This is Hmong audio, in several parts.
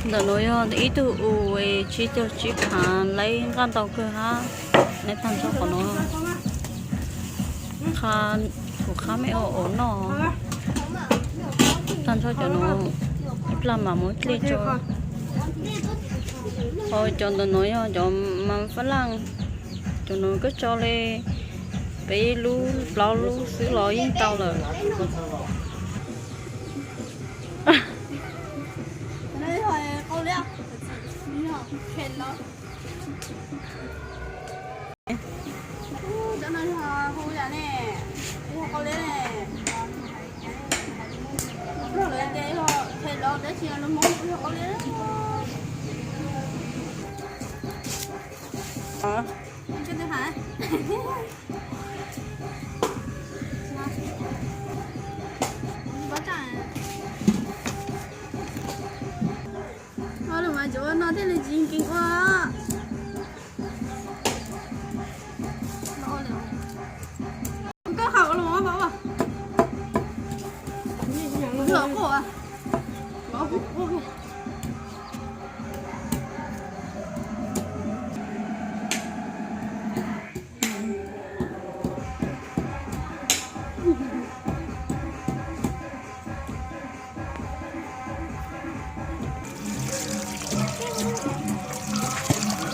Ntawm no yog ib tug u tsib caug tsib khav, laib nqaj ntau kawg hab. Laib tag nrho qhov no, qha, kuv qhab me ua ua noj. Tag nrho cov no, ib plag mam muab dlej tso. Ho cov ntawm no yog cov mas fab laj, cov no koj tso li peb lub plaub lub xwb los yeej tau lawm. Ua lawm mas cov no thiaj li tsis nkees ua. Koj qham ua los mas, quaj, quaj.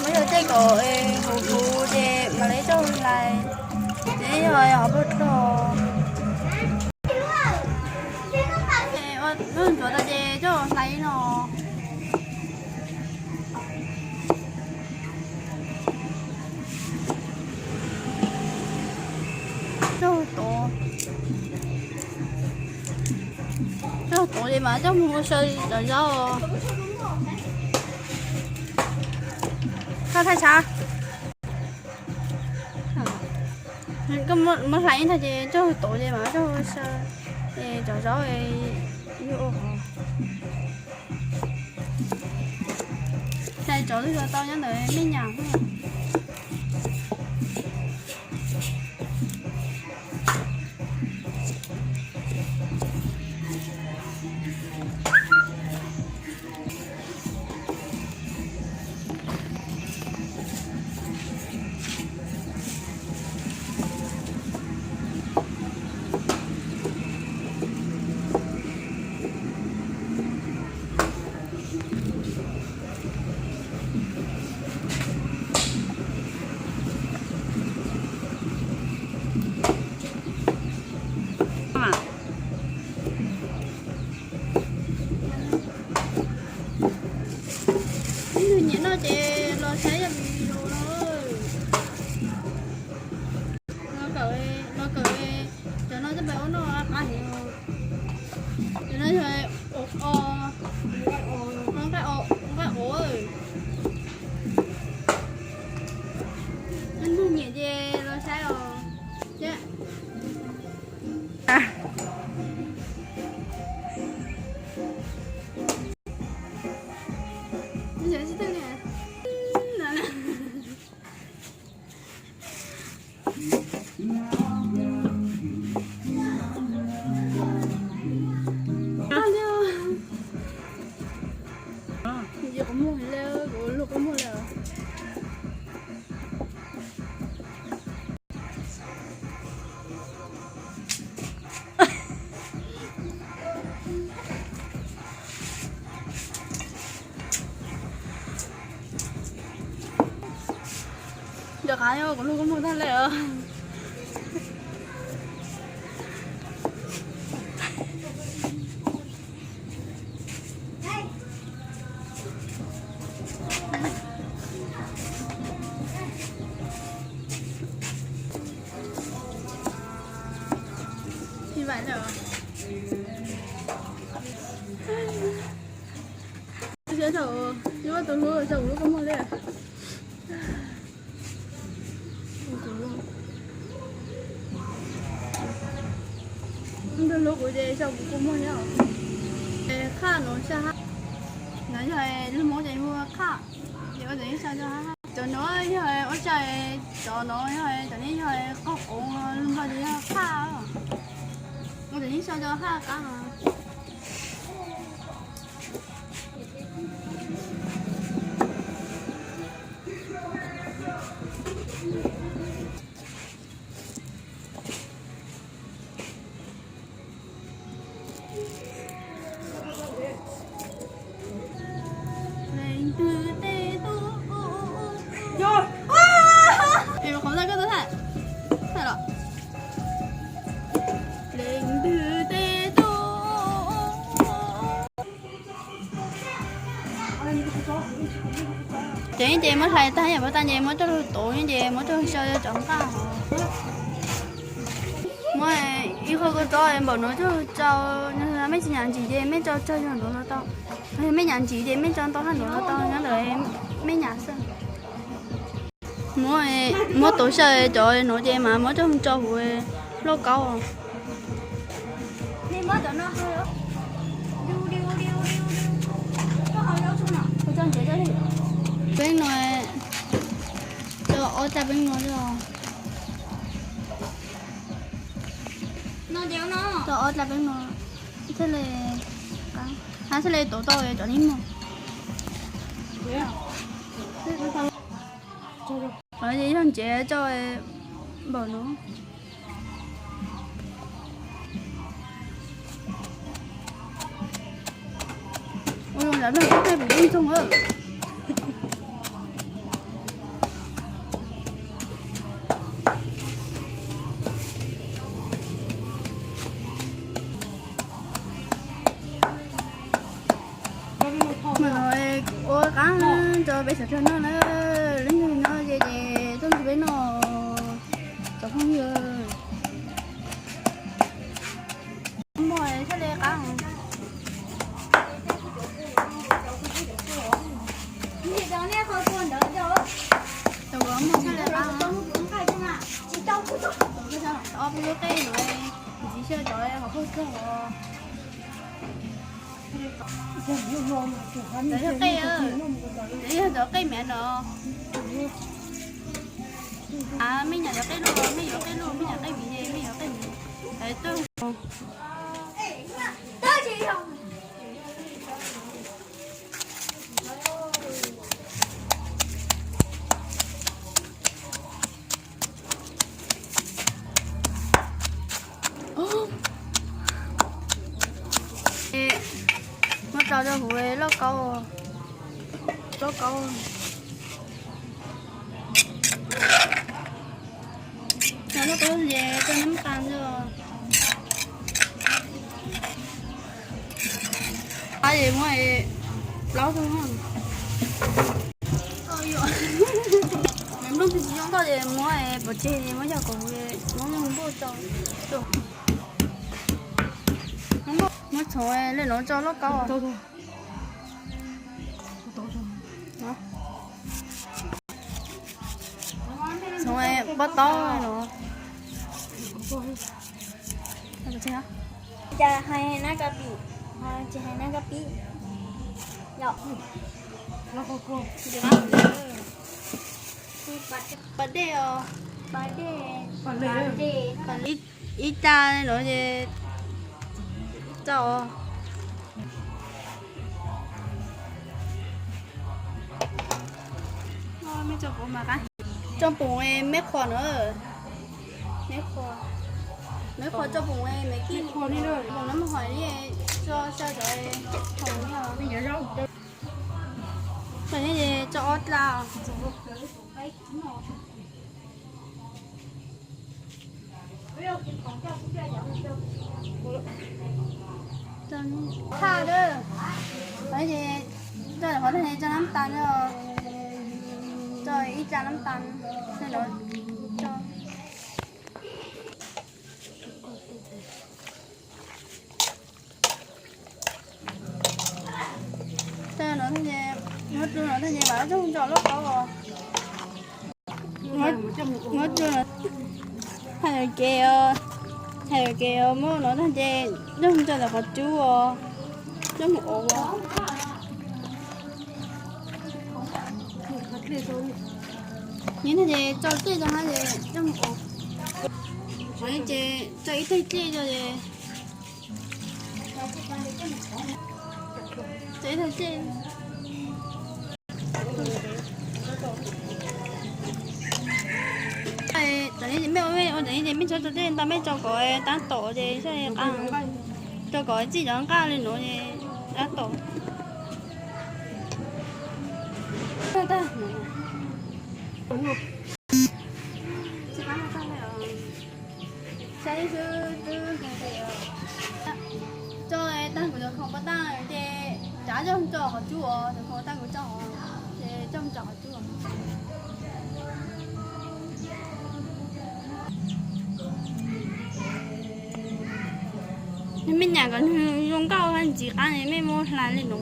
Muab yog tej kom huv huv ces mam li coj hlais, ces yog ho puag tog. Ua ntsuav tas ces coj hlais no. Coj tod, coj tod ces mas coj mus ua saw cov zaub. Koj thaij tshav, koj muab hlais ib ntag ces coj tod ces mas coj ua saw, es cov zaub yuav ua hov. Hlais cov lwg los tau nyob ntawd me nyuam. Ib tug nyiam noj ces los saib yog video no. Los kawm, los kawm cov no coj peb ua noj qab heev. Cov no yog nqaij o, nqaij o. Ib tug nyiam ces los saib os. Cov qav yog kuv hlub kua muag tag lawm os. Tus hlub, tus hlub kuv hlub kua muag li. Tus hlub kuv ces sau kuv kua muag nyob. Qhaj no saj hab, no yog lub hmoob ces hu qhaj, ces ua tau ib sau cov hab. Cov no yog ua tsaij, cov no yog cov ne yog qoj qoov, lub nplog ces yog qhaj. Ua tau ib sau cov hab qab no. Ces ces muab hlais tag yam pov tas ces muab rau lug tuav ces muab rau lug xyaw cov nqaj hov. Muab ib qho kua txob npaum nuav coj lug tsau, mej tsis nyam ntsim ces mej tsau tsawg zog nraud los tau. Yog mej nyam ntsim ces mej tsau ntau hab nraud los tau, nyob ntawm mej nyam xwb. Muab, muab tuav xyaw cov nuav ces mas muab coj tso huv lauj kaub. Peeb no, tso ob dlaab peeb no, tso ob dlaab peeb no, thiaj li, hab thiaj li tuav tau cov nib mog. Yog ntsev tso npaum no. Ua zoo nram nplog puab ntsoog. Mas no ua qaab rau peb suav dlawg noj na, leej twg nyob ze ces tuaj nrog peb noj, cov phooj ywg. Muag thiaj li qaab. Muag thiaj li qaab. Ob peb lub qej no, ntxiv xyaw cov qhov phooj ywg os. Cov yog qej, cov yog cov qej miv no. Mej nyaam cov qej luaj, mej yuav qej luaj, mej nyaam qej miv ces mej yuav qej miv. Muab tso rau huv lauj kaub, lauj kaub. Tso lauj kaub ces tso nab tas os. Ab, es muab plaub tug, nplooj tsis zoo nkauj ces muab pov tseg es muab yog kom muab nplooj npauj tso. Muab txhoov le nuav tso lauj kaub. Txhoov pob taub no. Cas hais nab kab pim, tsis hais nab kab pib. Pas dej os, pas dej, ib ca no ces tso. Tso poom meb qhuas na, meb qhuas, meb qhuas tso poom me kij, poom nab mej hais li, tso xyaw cov poom li. Tso ob dlaab. Thaj, ces tso qhov tag ces tso nab tas, tso ib dlaab nab tas, tso no ces, muab rua no tag ces mam coj mus tso lauj kaub os. Muab rua no, hais kev, hais kev muab no tag ces coj mus tso ntawm qhov cub os, coj mus ua. Nyob tag ces tso dlej rau hab ces coj mus ua. Ces tso ib teg dlej rau ces, tso ib teg dlej. Mej ua, mej ua ntawd ces mej txhob tso dlej ntau, mej tso kom tab tom ces saib qab, tso kom txij cov nqaj li no es tab tom. Tso tag kuv cov khoom pov tag ces tsav coj tso qhov Cub os, cov hau tag kuv coj os, ces coj mus tsom qhov cub. Mej nyam kom nws zoo nkauj ntxiv qab mej muab hla li no.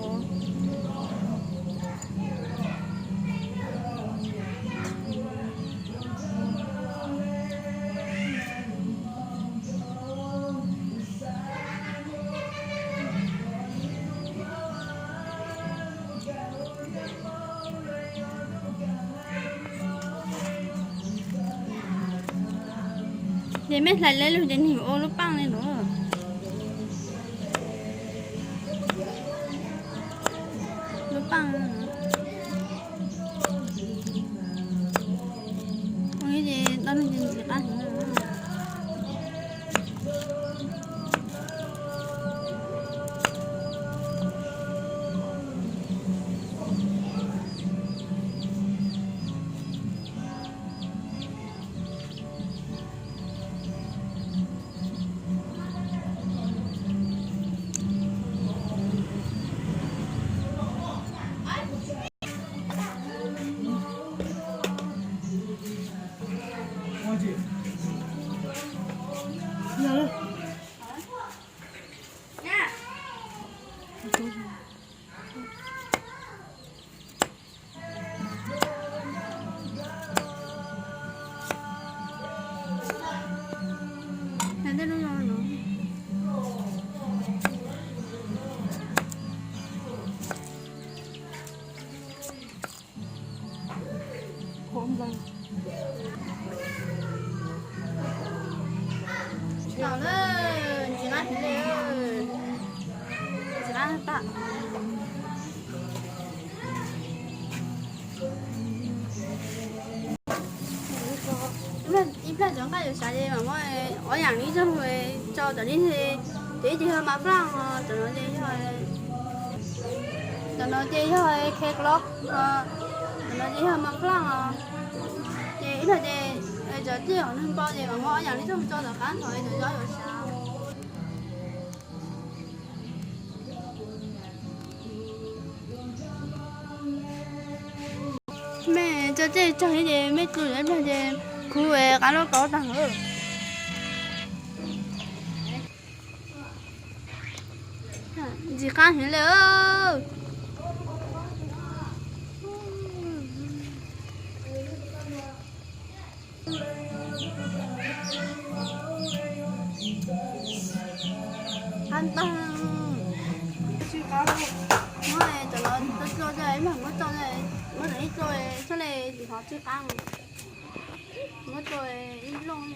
Ces mej hlais le lug ces nws ua lub paaj li no. Lub paaj. Ua ces tau nws ces ntxiv qab heev. Tau lawm, ntxiv qab heev li, ntxiv qab tag. Ib plag cov nqaij yuav sav ces mam muab ob yaam li zog tso cov li, cov ib ces yog mas flaaj os, cov no ces yog, cov no ces yog cake los, cov no ces yog mas flaaj os. Ces ib plag ces cov tij hom neeg npau ces mam muab ob yaam li zog tso tom qab ntawd cov zaub yuav sav. Mej tso tej tsag ces mej txus ib plag ces khuv qab lub kaub tag lawm. Ntxiv qab heev li. Qab tag. Muab cov no tso tso, ib plag muab tso, muab cov ib tso txhob le tsis qab. Muab tso ib looj.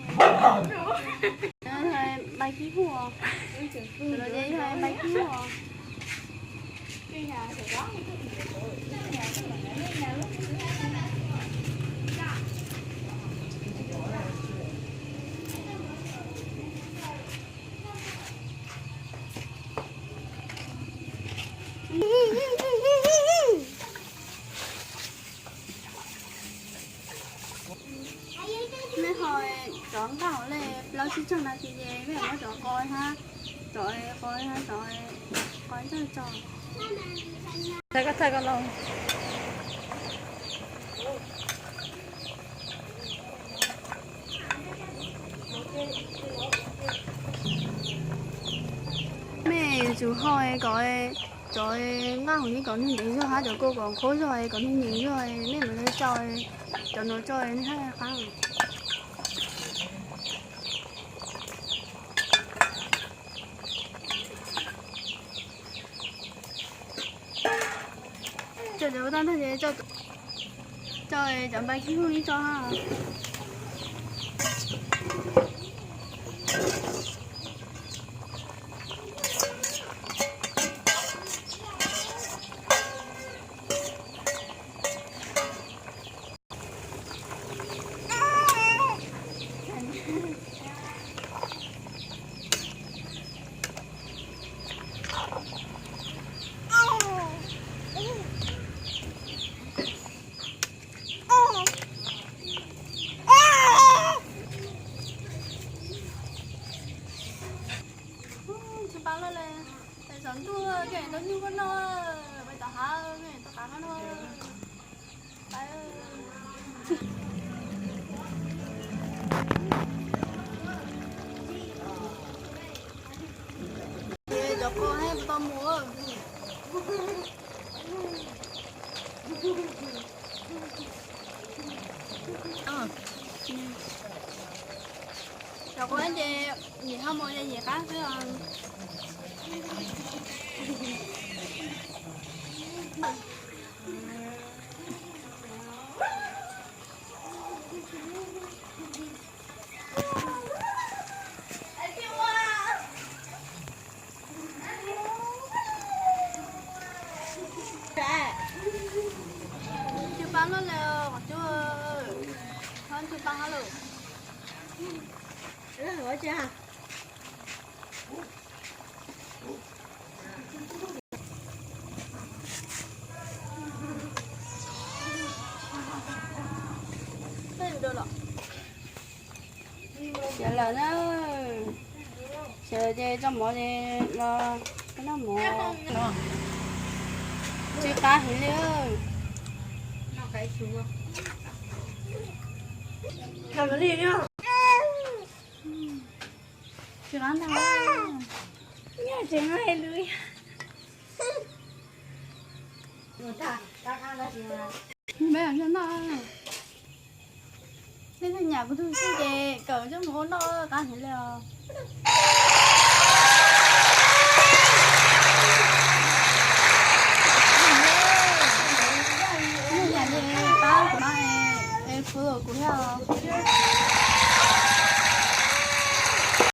Npais kib huj, npais kib huj. Mej ho rov nqaij hauv le plaub tsib caug nas this ces mej muab rov qos hab, rov qos hab, rov qos ntxaig tso. Thaij koj, thaij koj lauj. Mej yuav tsum ho kom cov nqaij hauv no kom nws ntev zog hab cov kua kom qhuav zog, kom nws nyeem zog, mej mam li tso cov no tso nws hab qab. Tso cov ua tag ntag ces tso cov npais kib huj ib tso hab. Cov qos thiaj tau mus. Cov qos ces yim ho mus ces yim qab xwb os. Ntxhw pab luaj li qhov cub, qhov ntxhw pab hab lawm. Sawv lawm na, sawv lawm ces tso mov ces los noj mov. Tsis qab heev li. Tsis qab ntag. Tsis qab heev li. Peb noj, nej nyam kuv tug xwb ces kawm coj mus ua noj qab heev li os. Nej nyam ces pab kuv no es kuv thiab os.